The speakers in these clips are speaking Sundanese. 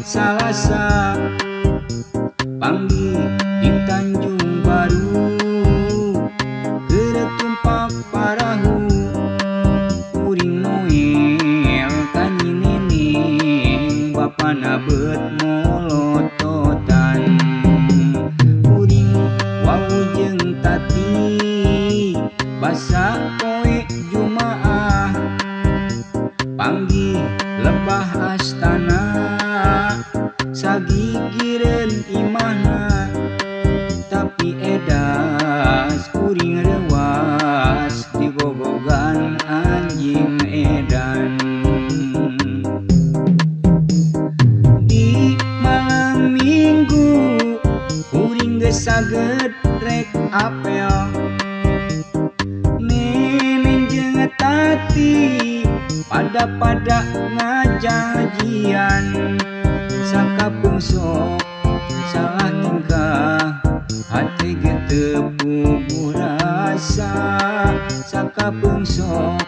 Salasa panggih di Tanjung Baru keur tumpak parahu kuring noel ka Nyi Neneng bapana beut molototan kuring wau jeung Tati basa poe Jumaah panggih lebah astana sagigireun imahna tapi edas kuring reuwas digogogan anjing edan. Di malam minggu kuring geus saged rek apel Neneng jeung Tati pada-pada ngajajian sakapeung sok salah tingkah hate ge teu puguh rasa sakapeung sok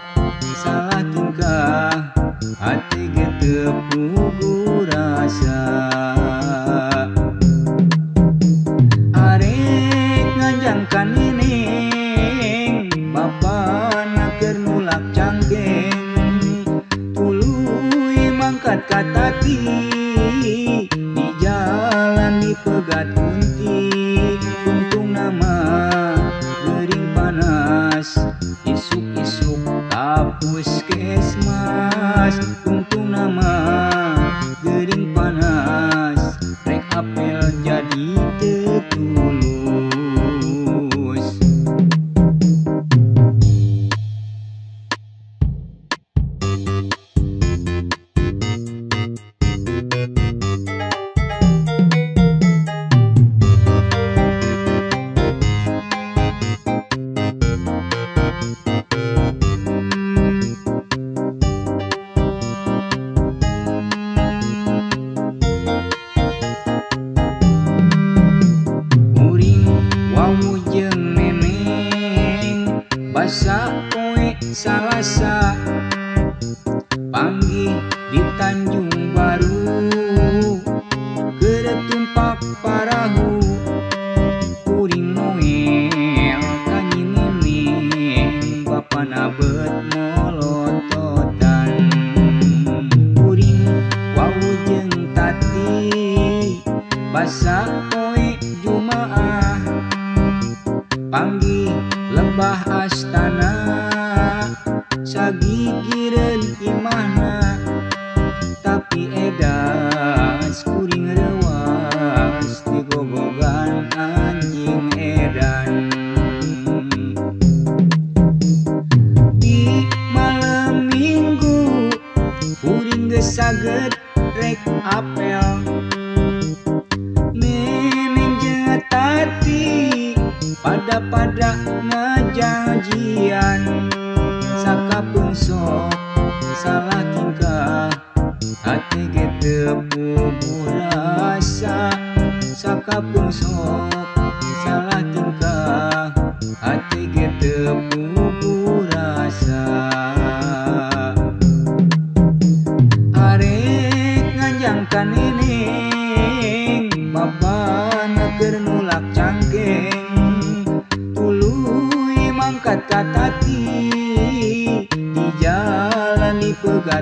salah tingkah hate ge teu puguh rasa. Arek nganjang ka Neneng bapana keur nulak cangkeng tuluy mangkat ka Tati di jalan dipegat kunti untungna mah geuring panas isuk-isuk ka puskesmas untungna mah geuring panas rek apel jadi teu tulus. Wau jeung Neneng basa poe Salasa panggih di Tanjung Baru keur tumpak parahu kuring noel ka Nyi Neneng bapana beut molototan kuring wau jeung Tati basa poe Jumaah panggih lebah astana sagigireun imahna tapi edas kuring reuwas digogogan anjing edan. Di malam minggu kuring geus saged rek apel Neneng jeung Tati pada-pada ngajajian sakapeung sok salah tingkah hate ge teu puguh rasa sakapeung sok salah tingkah hate ge teu puguh rasa. Arek nganjang ka Neneng bapana keur nulak cangkeng tuluy mangkat ka Tati di jalan dipegat.